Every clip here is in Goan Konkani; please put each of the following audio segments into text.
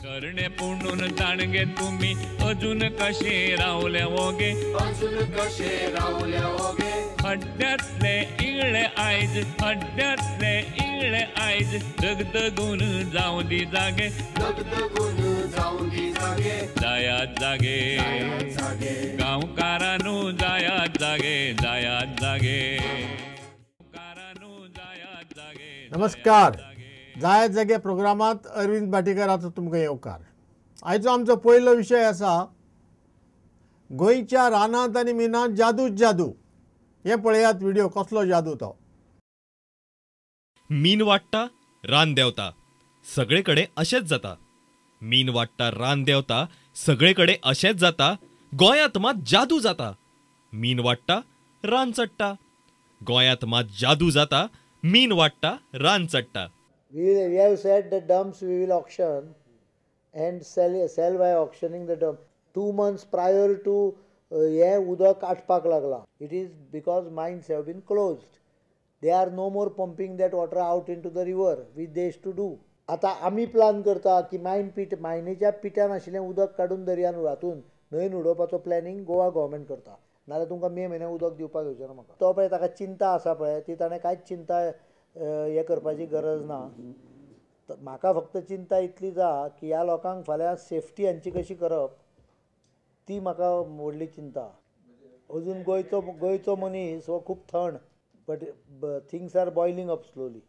तरणे पुणून ताणगे तुमी अजून कशे रावले ओगे, अजून कशे रावले ओगे. हड्ड्यांतले इगळे आयज, हड्ड्यांतले इगळे आयज, दगदगून जावं दी जागे, दगदगून जावं दी जागे. जायात जागे गांवकारानू, जायात जागे, जायात जागे. नमस्कार, जायात जागे प्रोग्रामांत अरविंद भाटीकाराचो तुमकां येवकार. आयचो आमचो पयलो विशय आसा गोंयच्या रानांत आनी मिनांत जादूच जादू. हें पळयात व्हिडिओ, कसलो जादू तो. मीन वाडटा रान देंवता, सगळे कडेन अशेंच जाता. मीन वाडटा रान देंवता, सगळे कडेन अशेंच जाता. गोंयांत मात जादू जाता. मीन वाडटा रान चडटा, गोंयांत मात जादू जाता. मीन वाडटा रान चडटा. We have said the dumps we will auction and sell by auctioning the dump. 2 months prior to हें उदक आटपाक लागलां. It is because mines have been closed. They are no more pumping that water out into the river which they used to do. आतां आमी प्लान करता की मायन पीट, मायनीच्या पिठान आशिल्लें उदक काडून दर्यान हातून न्हंयेन उडोवपाचो प्लॅनिंग गोवा गव्हर्मेंट करता. नाजाल्यार तुमकां मे म्हयन्याक उदक दिवपाक येवचें ना म्हाका. तो पळय ताका चिंता आसा पळय, ती ताणें कांयच चिंता हें करपाची गरज ना. म्हाका फक्त चिंता इतली जा की ह्या लोकांक फाल्यां सेफ्टी हांची कशी करप ती म्हाका व्हडली चिंता. अजून गोंयचो मनीस हो खूब थंड, but things are boiling up slowly.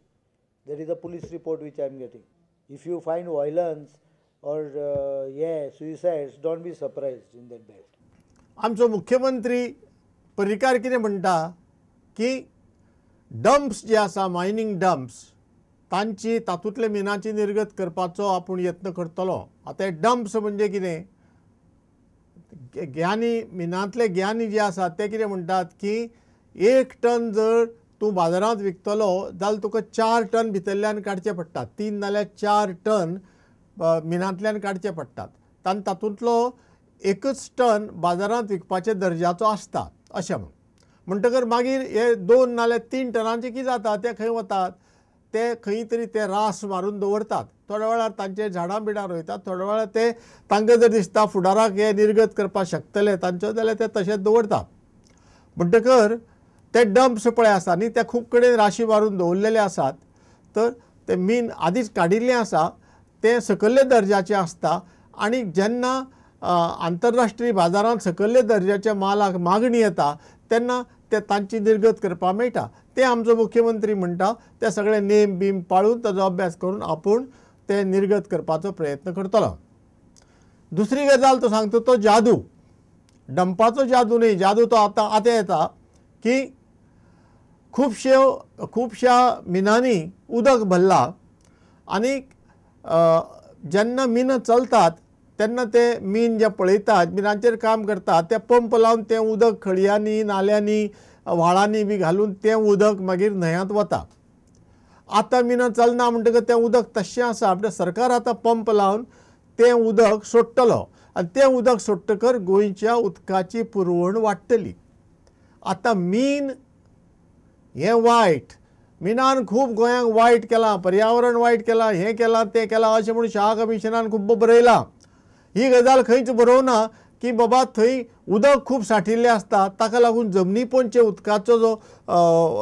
There is a police report which I am getting. If you find violence or hey suicides, don't be surprised in that belt. आमचो मुख्यमंत्री पर्रीकार कितें म्हणटा की डम्प्स जे आसा, मायनींग डम्प्स, तांची तातूंतले मिनाची निर्गत करपाचो आपूण यत्न करतलो. आतां हे डम्प्स म्हणजे कितें, ज्ञानी मिनांतले ज्ञानी जे आसात ते कितें म्हणटात की 1 टन जर तूं बाजारांत विकतलो जाल्यार तुका 4 टन भितरल्यान काडचे पडटात, 3 नाल्यार 4 टन मिनांतल्यान काडचे पडटात. आनी तातूंतलो 1 टन बाजारांत विकपाच्या दर्जाचो आसता अशें म्हूण. म्हणटकर मागीर हे 2 नाल्यार 3 टनांचे कितें जाता, ते खंय वतात, ते खंय तरी ते रास मारून दवरतात. थोड्या वेळार तांचे झाडां बिडां रोयतात, थोड्या वेळार ते तांकां जर दिसता फुडाराक हे निर्गत करपाक शकतले तांच्यो जाल्यार ते तशेंच दवरतात. म्हणटकर ते डम्प्स पळय आसा न्ही, ते खूब कडेन राशी मारून दवरलेले आसात. तर ते मीन आदींच काडिल्लें आसा, तें सकयल्ले दर्जाचें आसता आनी जेन्ना आंतरराष्ट्रीय बाजारांत सकयल्ले दर्जाच्या मालाक मागणी येता तेन्ना ते तांची निर्गत करपाक मेळटा. ते आमचो मुख्यमंत्री म्हणटा ते सगळे नेम बीम पाळून ताजो अभ्यास करून आपूण ते निर्गत करपाचो प्रयत्न करतलो. दुसरी गजाल तो सांगता तो जादू, डंपाचो जादू न्ही, जादू तो आतां आतां येता की खुबश्या मिनांनी उदक भरलां आनी जेन्ना मिनां चलतात तेन्ना ते मीन जे पळयतात, मिनांचेर काम करतात, ते पंप लावन तें उदक खळयांनी, नाल्यांनी, व्हाळांनी बी घालून तें उदक मागीर न्हंयांत वता. आतां मिनां चलना म्हणटकच तें उदक तशें आसा. म्हणजे सरकार आतां पंप लावन तें उदक सोडटलो आनी तें उदक सोडटकर गोंयच्या उदकाची पुरवण वाडटली. आतां मीन हें वायट, मिनान खूब गोंयांक वायट केलां, पर्यावरण वायट केलां, हें केलां तें केलां अशें म्हूण शाह कमिशनान खूब बरयलां. ही गजाल खंयच बरोवना की बाबा थंय उदक खूब सांठिल्लें आसता, ताका लागून जमनी पोंदचे उदकाचो जो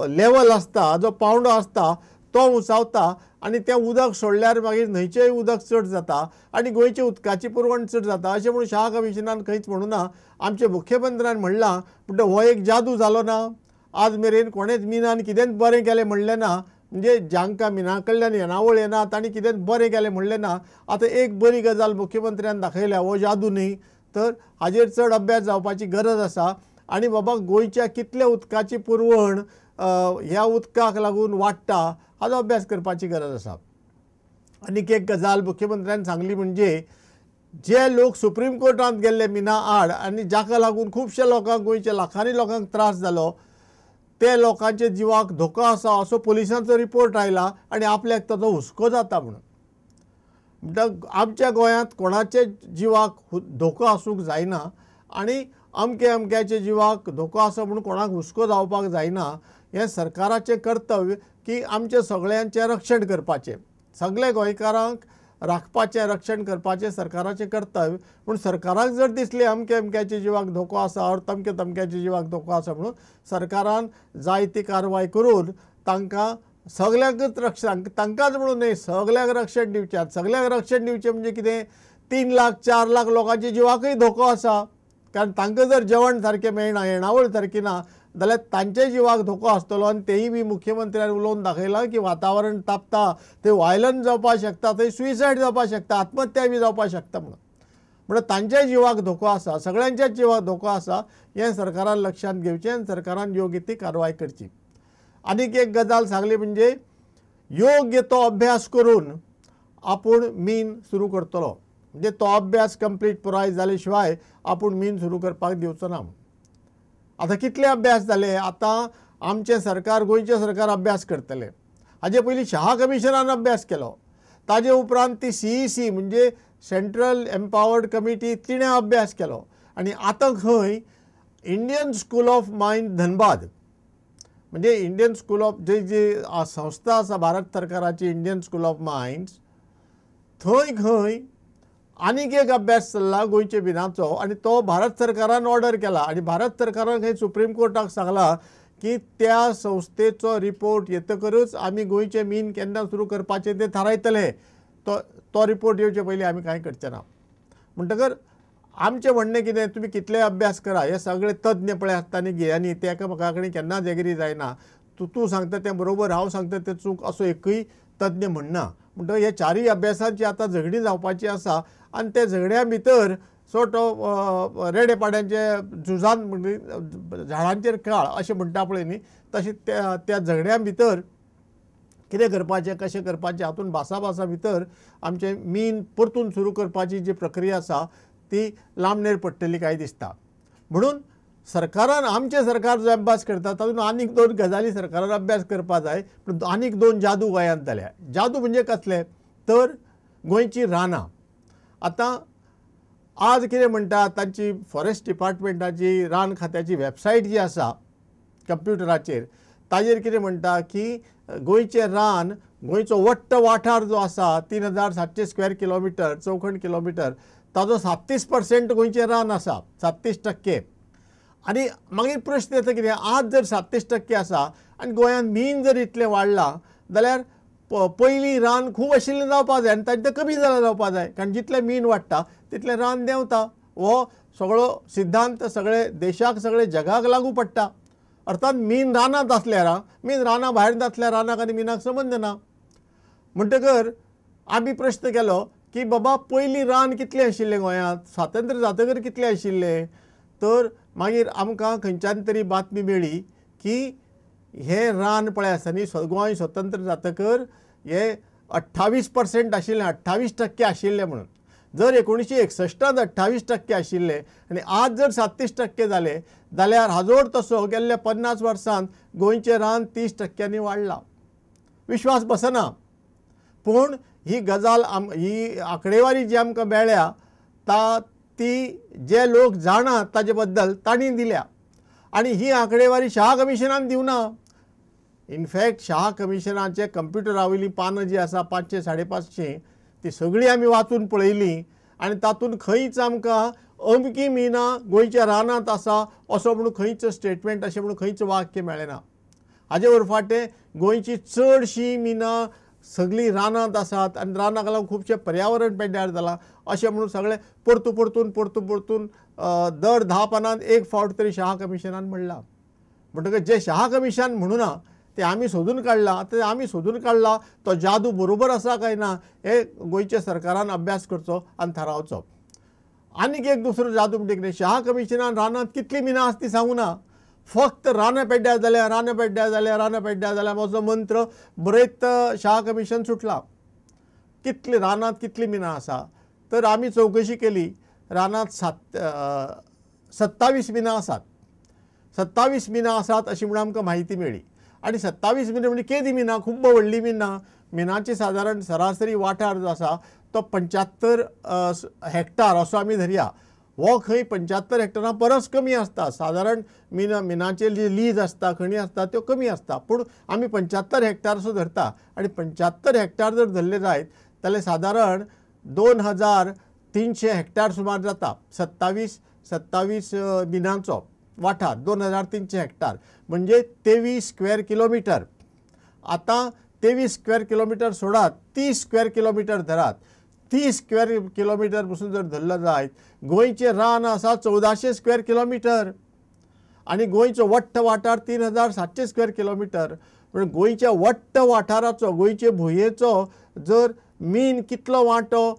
लेवल आसता, जो पावंडो आसता तो उंचावता आनी तें उदक सोडल्यार मागीर न्हंयचेंय उदक चड जाता आनी गोंयचे उदकाची पुरवण चड जाता अशें म्हूण शाह कमिशनान खंयच म्हणूं ना. आमच्या मुख्यमंत्र्यान म्हणलां म्हणटा हो एक जादू जालो ना. आज मेरेन कोणेंच मिनान कितेंच बरें केलें म्हणलें ना, म्हणजे जांकां मिना कडल्यान येणावळ येना तांणी कितेंच बरें केलें म्हणलें ना. आतां एक बरी गजाल मुख्यमंत्र्यान दाखयल्या, हो जादू न्ही. तर हाजेर चड अभ्यास जावपाची गरज आसा आनी बाबा गोंयच्या कितल्या उदकाची पुरवण ह्या उदकाक लागून वाडटा हाजो अभ्यास करपाची गरज आसा. आनीक एक गजाल मुख्यमंत्र्यान सांगली म्हणजे जे लोक सुप्रीम कोर्टांत गेल्ले मिना आड आनी जाका लागून खुबश्या लोकांक, गोंयच्या लाखांनी लोकांक त्रास जालो, ते लोकांच्या जिवाक धोको आसा असो पुलिसांचो रिपोर्ट आयला आनी आपल्याक ताचो हुस्को जाता म्हणून. म्हणटा आमच्या गोंयांत कोणाचे जिवाक धोको आसूंक जायना आनी अमके अमक्याच्या जिवाक धोको आसा म्हणून कोणाक हुस्को जावपाक जायना. हें सरकाराचें कर्तव्य की आमच्या सगळ्यांचें रक्षण करपाचें, सगळे गोंयकारांक राखपाचें, रक्षण करपाचें सरकाराचें कर्तव्य. पूण सरकाराक जर दिसलें अमके अमक्याच्या जिवाक धोको आसा ऑर तमके तमक्याच्या जिवाक धोको आसा म्हणून सरकारान जाय ती कारवाय करून तांकां सगल्यांकच रक्षण, तांकांच म्हणून न्हय सगल्यांक रक्षण दिवचें. सगल्यांक रक्षण दिवचें म्हणजे कितें, 3 लाख 4 लाख लोकांच्या जिवाकय धोको आसा, कारण तांकां जर जेवण सारकें मेळना, येणावळ सारकी ना जाल्यार तांच्या जिवाक धोको आसतलो. आनी तेंय बी मुख्यमंत्र्यान उलोवन दाखयलां की वातावरण तापता, थंय वायलंट जावपाक शकता, थंय सुसायड जावपाक शकता, आत्महत्या बी जावपाक शकता म्हणून. म्हणून तांच्या जिवाक धोको आसा, सगळ्यांच्याच जिवाक धोको आसा हें सरकारान लक्षांत घेवचें आनी सरकारान योग्य ती कारवाय करची. आनीक एक गजाल सांगली म्हणजे योग्य तो अभ्यास करून आपूण मीन सुरू करतलो, म्हणजे तो अभ्यास कंप्लीट पुराय जाले शिवाय आपूण मीन सुरू करपाक दिवचो ना. आतां कितले अभ्यास जाले, आतां आमचें सरकार, गोंयचें सरकार अभ्यास करतलें. हाजे पयलीं शाहा कमिशनान अभ्यास केलो, ताजे उपरांत ती CEC म्हणजे सेंट्रल एम्पावर्ड कमिटी तिणें अभ्यास केलो, आनी आतां खंय Indian school of mine Dhanbad म्हणजे इंडियन स्कूल ऑफ जी जी संस्था आसा भारत सरकाराची इंडियन स्कूल ऑफ मायन्स, थंय खंय आनीक एक अभ्यास चल्ला गोंयच्या बिनाचो आनी तो भारत सरकारान ऑर्डर केला. आनी भारत सरकारान खंय सुप्रीम कोर्टाक सांगलां की त्या संस्थेचो रिपोर्ट येतकच आमी गोंयचें मीन केन्ना सुरू करपाचें तें थारायतले, तो रिपोर्ट येवचे पयलीं आमी कांय करचे ना. म्हणटकर आमचें म्हणणें कितें, तुमी कितलेय अभ्यास करा, हे सगळे तज्ञ पळय आसता न्ही गिन्यानी, ते एकामेका कडेन केन्नाच एग्री जायना, तूं सांगता तें बरोबर, हांव सांगता तें चूक, असो एकूय तज्ञ म्हणना. म्हणटकर हे चारूय अभ्यासांची आतां झगडीं जावपाची आसा आनी त्या झगड्या भितर सो तो रेडे पाड्यांचे झुजान झाडांचेर काळ अशें म्हणटा पळय न्ही, तशें त्या झगड्यां भितर कितें करपाचें, कशें करपाचें, हातूंत भासाभासा भितर आमचें मीन परतून सुरू करपाची जी प्रक्रिया आसा ती लांबणेर पडटली काय दिसता. म्हणून सरकारान, आमचें सरकार जो अभ्यास करता तातूंत आनीक 2 गजाली सरकारान अभ्यास करपाक जाय. पूण आनीक 2 जादू गोंयांत जाल्या. जादू म्हणजे कसले, तर गोंयची रानां. आतां आज कितें म्हणटा, तांची फॉरेस्ट डिपार्टमेंटाची रान खात्याची वेबसायट जी आसा कंप्युटराचेर, ताजेर कितें म्हणटा की गोंयचें रान, गोंयचो वट्ट वाठार जो आसा 3700 स्क्वेअर किलोमिटर, चौखण किलोमिटर, ताजो 37% गोंयचें रान आसा, 37%. आनी मागीर प्रश्न येता कितें, आज जर 37% आसा आनी गोंयांत मीन जर इतलें वाडलां जाल्यार पयलीं रान खूब आशिल्लें जावपाक जाय आनी ताजें कमी जालां जावपाक जाय, कारण जितलें मीन वाडटा तितलें रान देंवता. हो सगळो सिद्धांत सगळे देशाक, सगळे जगाक लागू पडटा. अर्थात मीन रानांत आसल्यार, मीन राना भायर नासल्यार रानाक आनी मिनाक संबंद ना. म्हणटकर आमी प्रश्न केलो की बाबा पयलीं रान कितलें आशिल्लें गोंयांत, स्वातंत्र्य जातकर कितलें आशिल्लें, तर मागीर आमकां खंयच्यान तरी बातमी मेळ्ळी की हें रान पळय आसा न्ही, गोंय स्वतंत्र जातकर हे 28% आशिल्लें, 28% आशिल्लें म्हणून. जर 1961 28% आशिल्लें आनी आज जर 37% जाले जाल्यार हाजोर तसो गेल्ल्या 50 वर्सांत गोंयचें रान 30% वाडलां. विश्वास बसना, पूण ही गजाल ही आंकडेवारी जी आमकां मेळ्ळ्या ती जे लोक जाणात ताजे बद्दल तांणी दिल्या, आनी ही आंकडेवारी शाहा कमिशनान दिवना. इनफॅक्ट शाहा कमिशनाचे कंप्युटरा वयलीं पानां जीं आसा 500 550 ती सगळीं आमी वाचून पळयलीं आनी तातूंत खंयच आमकां अमकी मिनां गोंयच्या रानांत आसा असो म्हणून खंयच स्टेटमेंट, अशें म्हणून खंयच वाक्य मेळ्ळें ना. हाजे उरफाटें गोंयची चडशीं मिनां सगळीं रानांत आसात आनी रानाक लागून खुबशें पर्यावरण पेड्ड्यार जालां अशें म्हणून सगळें परतू परतून परतू परतून दर 10 पानांत एक फावट तरी शाहा कमिशनान म्हणलां. म्हणटकच जें शाहा कमिशन म्हणुना तें आमी सोदून काडलां, तें आमी सोदून काडलां तो जादू बरोबर आसा काय ना हें गोंयच्या सरकारान अभ्यास करचो आनी थारावचो. आनीक एक दुसरो जादू म्हणजे कितें, शाहा कमिशनान रानांत कितलीं मिनां आसा ती सांगूना, फक्त रानां पेड्ड्यार जाल्या, रानां पेड्ड्यार जाल्या, रानां पेड्ड्यार जाल्या म्हजो मंत्र बरयत शाहा कमिशन सुटला. कितली रानांत कितलीं मिनां आसा, तर आमी चवकशी केली, रानांत 27 मिनां आसात, 27 मिनां आसात अशी म्हणून आमकां म्हायती मेळ्ळी. आनी 27 मिनां म्हणजे केदी मिनां, खूब व्हडलीं मिनां. मिनाची सादारण सरासरी वाठार जो आसा तो 75 हेक्टार असो आमी धरया. हो खंय 75 हेक्टरा परस कमी आसता. सादारण मिनाचे जी लीज आसता, खणी आसता त्यो कमी आसता, पूण आमी 75 हेक्टार असो धरता. आनी 75 हेक्टार जर धरले जायत जाल्यार सादारण 2300 हेक्टर सुमार जाता. 27 मिनांचो वाठार 2300 हेक्टर म्हणजे 23 स्क्वेअर किलोमिटर. आतां 23 स्क्वेअर किलोमिटर सोडात, 30 स्क्वेअर किलोमिटर धरात. 30 स्क्वेअर किलोमिटर पसून जर धरलो जायत, गोंयचें रान आसा 1400 स्क्वेअर किलोमिटर आनी गोंयचो वट्ट वाठार 3700 स्क्वेअर किलोमिटर. पूण गोंयच्या वट्ट वाठाराचो, गोंयचे भुंयेचो जर मीन कितलो वांटो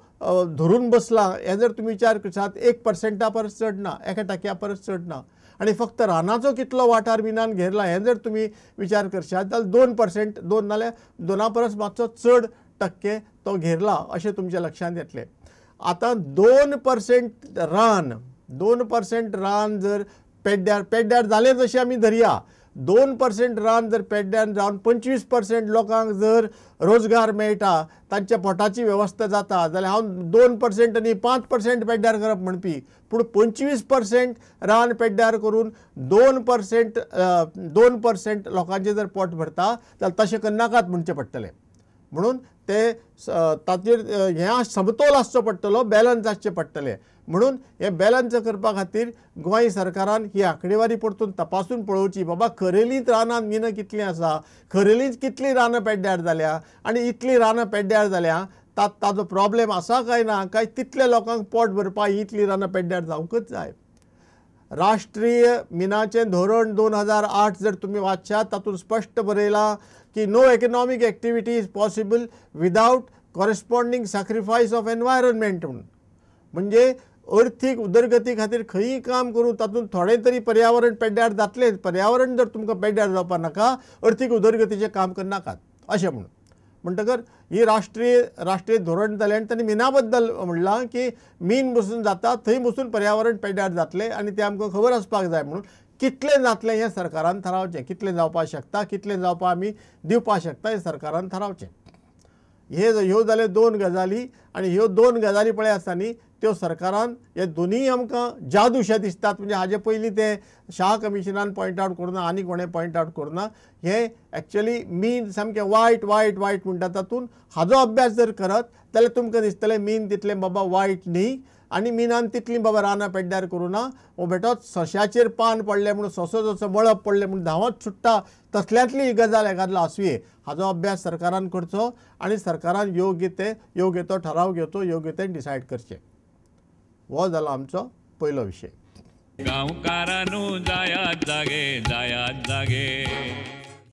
धरून बसला हें जर तुमी विचार करशात, 1% परस चड ना, 1% परस चड ना. आनी फक्त रानाचो कितलो वाठार मिनान घेरला हें जर तुमी विचार करशात जाल्यार 2%, 2 नाल्यार 2 परस मातसो चड टक्के तो घेरला अशें तुमच्या लक्षांत येतलें. आतां 2% रान, 2% रान जर पेड्ड्यार पेड्ड्यार जालें जशें आमी धरया, 2% रान जर पेड्ड्यार जावन 25% लोकांक जर रोजगार मेळटा, तांच्या पोटाची वेवस्था जाता, जाल्यार हांव 2% आनी 5% पेड्ड्यार करप म्हणपी, पूण 25% रान पेड्ड्यार करून 2% लोकांचें जर पोट भरता जाल्यार तशें करनाकात म्हणचें पडटलें. म्हणून ते ताचेर हें समतोल आसचो पडटलो, बॅलन्स आसचें पडटलें. म्हणून हे बॅलन्स करपा खातीर गोंय सरकारान ही आंकडेवारी परतून तपासून पळोवची, बाबा खरेलीच रानांत मिनां कितलीं आसा, खरेलीच कितलीं रानां पेड्ड्यार जाल्या आनी इतलीं रानां पेड्ड्यार जाल्या ताजो प्रॉब्लेम आसा काय ना, काय तितल्या लोकांक पोट भरपाक इतलीं रानां पेड्ड्यार जावंकच जाय. राष्ट्रीय मिनाचें धोरण 2008 जर तुमी वाचशात तातूंत स्पश्ट बरयलां की no economic activity is possible without corresponding sacrifice of environment. म्हणून म्हणजे अर्थीक उदरगती खातीर खंयी काम करूं तातूंत थोडें तरी पर्यावरण पेड्ड्यार जातलें. पर्यावरण जर तुमकां पेड्ड्यार जावपाक नाका, अर्थीक उदरगतीचें काम करनाकात अशें म्हणून. म्हणटकर ही राष्ट्रीय धोरण जालें आनी तांणी मिना बद्दल म्हणलां की मीन बसून जाता थंय बसून पर्यावरण पेड्ड्यार जातलें आनी तें आमकां खबर आसपाक जाय. म्हणून कितलें जातलें हें सरकारान थारावचें, कितलें जावपाक शकता, कितलें जावपाक आमी दिवपाक शकता हें सरकारान थारावचें. हे ह्यो जाल्यो 2 गजाली आनी ह्यो 2 गजाली पळय आसा न्ही त्यो सरकारान हे दोनूय आमकां जादूशे दिसतात. म्हणजे हाजे पयलीं ते शाह कमिशनान पॉयंट आवट करुना आनी कोणें पॉयंट आवट करुना, हे एक्चुअली मीन सामकें वायट वायट वायट म्हणटा तातूंत हाजो अभ्यास जर करत जाल्यार तुमकां दिसतलें मीन तितलें बाबा वायट न्ही आनी मिनान तितलीं बाबा रानां पेड्ड्यार करुना. वो बेठोच सश्याचेर पान पडलें म्हणून ससो जसो मळब पडलें म्हणून धांवत सुट्टा तसल्यांतली ही गजाल एकादलो आसुये. हाजो अभ्यास सरकारान करचो आनी सरकारान योग्य ते योग्य तो ठराव घेवचो, योग्य ते डिसायड करचें. हो जालो आमचो पयलो विशय. गांवकारांनो जायात जागे, जायात जागे.